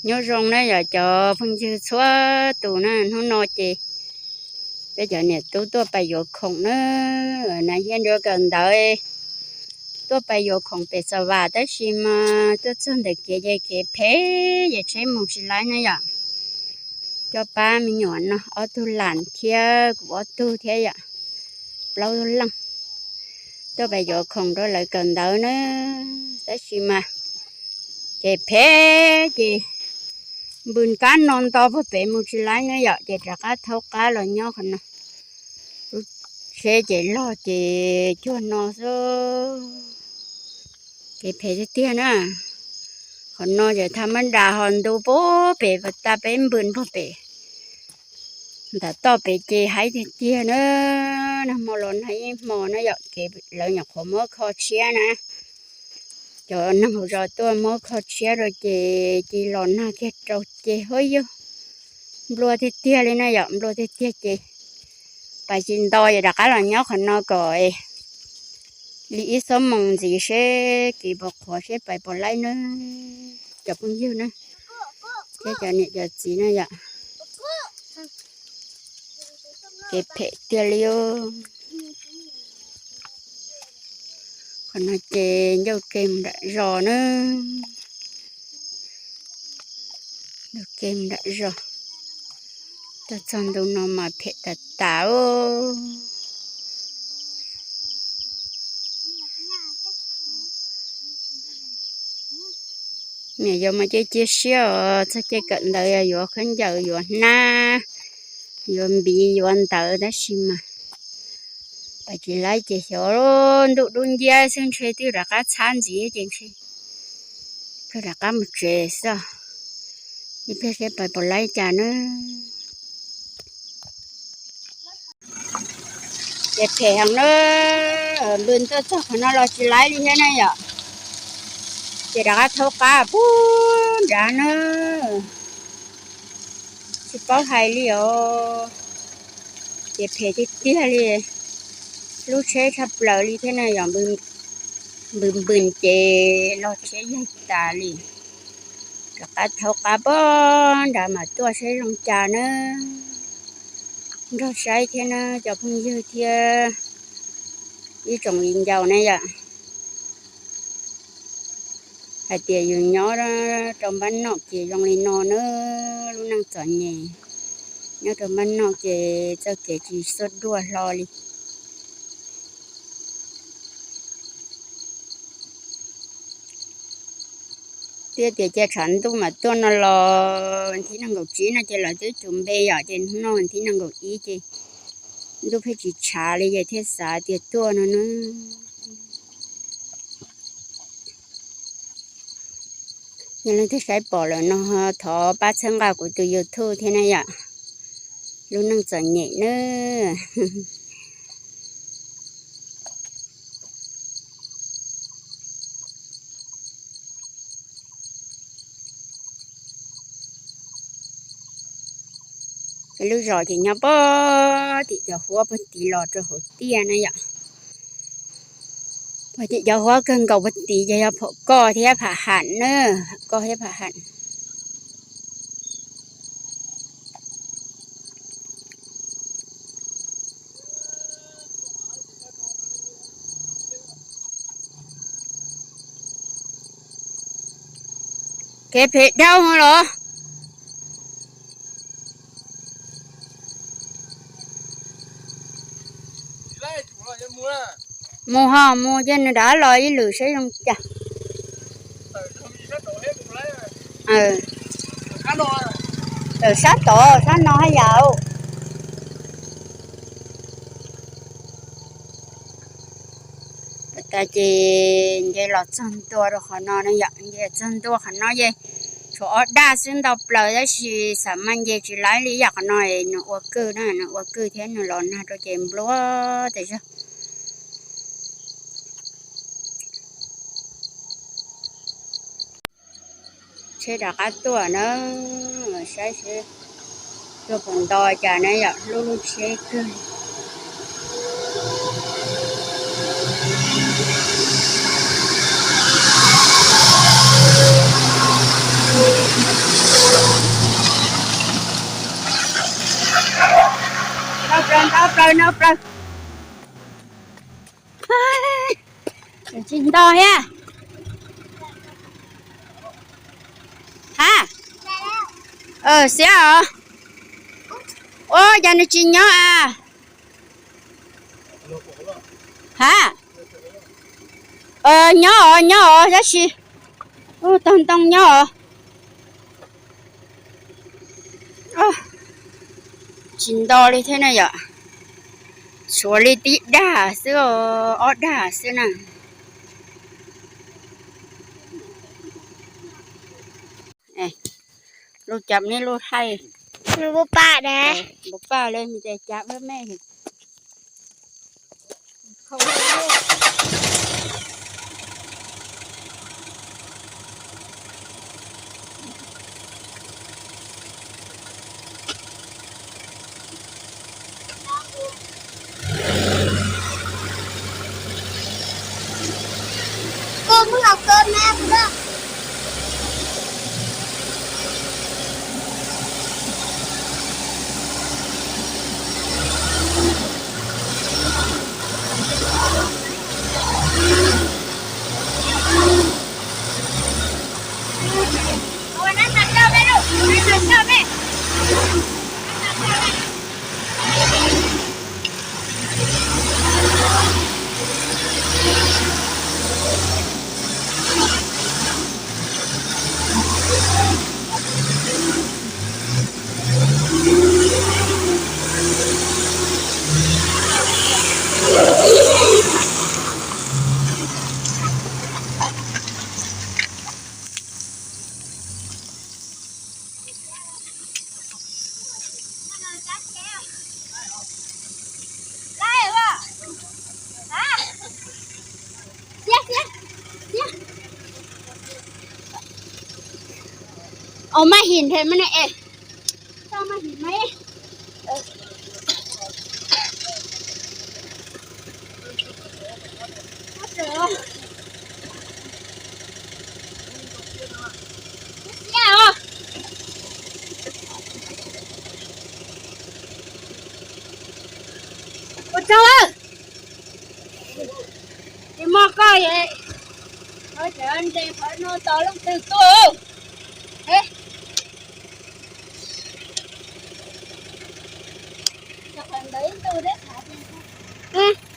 Nyob zoo na yom cov phooj ywg txhua tus na, hnub no ces peb cov niam tub tuaj pais yuav khoom na, na hiab nrua kawm ntawv, tuaj pais yuav khoom pem Xav Vam tab sis mas tuaj txog ntawm kev ces kev phem ces tsheb mus tsis laib na yom. Coj pab me nyuam no ob tug lam thiab kuv ob tug thiab yom, plaub tug leej tuaj pais yuav khoom rau lawv kawm ntawv na, tab sis mas ces phem ces npws kab no nto puag pem mus tsis laib na yom, ces rov qab thaub qab los nyob qhov no. Lub tsheb ces log ces cuag no xwb, kev phem tiag tiag na. Qhov no ces thaj mab das ho ntu puag pem, puag ta peb npws puag pem. Nram toj pem ces haib tiag tiag na, nag hmo los nag ib hmo na yom, ces lawv nyuam qhuav muab kho tshiab na. Cov neeg hauv zos tuaj muab kho tshiab rau ces cia los nag kiag rau ces huab yug, nplua tiag tiag li na yom, nplua tiag tiag ces pais tsis nto ces rov qab los nyob qhov no kom li ib xuab moos ntxiv seb kev puas qhuav seb pais puas laib na, cov phooj ywg na, thiab cov niam cov txiv na yom. Kev phem tiag li. Qhov no ces ncauj ke mus nram zos na, ncauj ke mus nram zos. Tuaj txog ntu no mas phem tas tas. Niam yau mas cia cia siab os, txog caij kawm ntawv yuav khaub ncaws yuav hnab, yuav npiv yuav ntawv tab sis mas pais tsis laib ces xyov, ntuj dub nciab xwb ntshe twb rov qab txhab ntxiv ces ntshe kawg rov qab mus tsev xwb. Ib pliag seb pais puas laib cas na. Ces phem heev na, npws tuaj txog qhov no los tsis laib li thiab na yom. Ces rov qab thaub qab puag nrad na, tsis paub hais li os. Ces phem tiag tiag li, lub tsheb tshaj plaws li thiab na yom, npws npws ces los tsheb yaig tas li. Rov qab thaub qab puag nrad mas tuaj seb zoo cas na. Nrog saib thiab na cov phooj ywg thiab ib tsoom viv ncaus na yom. Hais tias yus nyob rau npab noj ces zoo li no na, lub neej txom nyem, nyob rau npab noj ces txoj kev tsis xuab duaj hlo li. Twb tias cia tshav ntuj mam tuaj no los thib nees nkaum tsib no ces lawv twb tus npe yom, ces hnub no thib nees nkaum ib ces ntuj pheej tsis tshav li ces thiaj xav tias tuaj no na. Yog leej twg saib pom lawm no thov pab txhawb nqa kuv tus YouTube thiab na yom. Lub neej txom nyem na. Lub zos ces nyob puag tim cov huab puag tid los rau hauv tiaj na yom. Puag tim cov huab kawg nkaus puag tid ces yog Pham Koj thiab Pham Ham na, Pham Koj thiab Pham Ham. Kev phem dhau los. Mus ho mus ces nws rov los ib lwm seb zoo cas. Tawm sab tod sab no haj yam. Tas ces nce los txog ntua rau qhov no no yom, nce txog ntua qhov no ces tshuav ob daj xwb ntau plaws tab sis xav mas nce tsis laib li yam qhov no nws ua kwj na, nws ua kwj thiab nws los nag rau ces nplua tas zog. Tsheb rov qab tuaj na, saib seb tuaj puas nto cas na yom, hlub lub tsheb kawg. Plaws no plaws. Tsis nto thiab. Ha? Xiab os. Ua cas nws tsis nyob a? Ha? Nyob os, nyob os, tab sis tog ntoo nyob os. Tsis nto li thiab na yom. Tshuav li tib dag xwb, ob dag xwb na. Lub cas ne lub thaij. Npaum paj ne. Npaum paj li, cas me me. Ua maj him nrhe mas ne es. Ua tsaug, tsis mog koj, ntes qhov no tos leej twg tuaj. Ntawd ib tug thiab.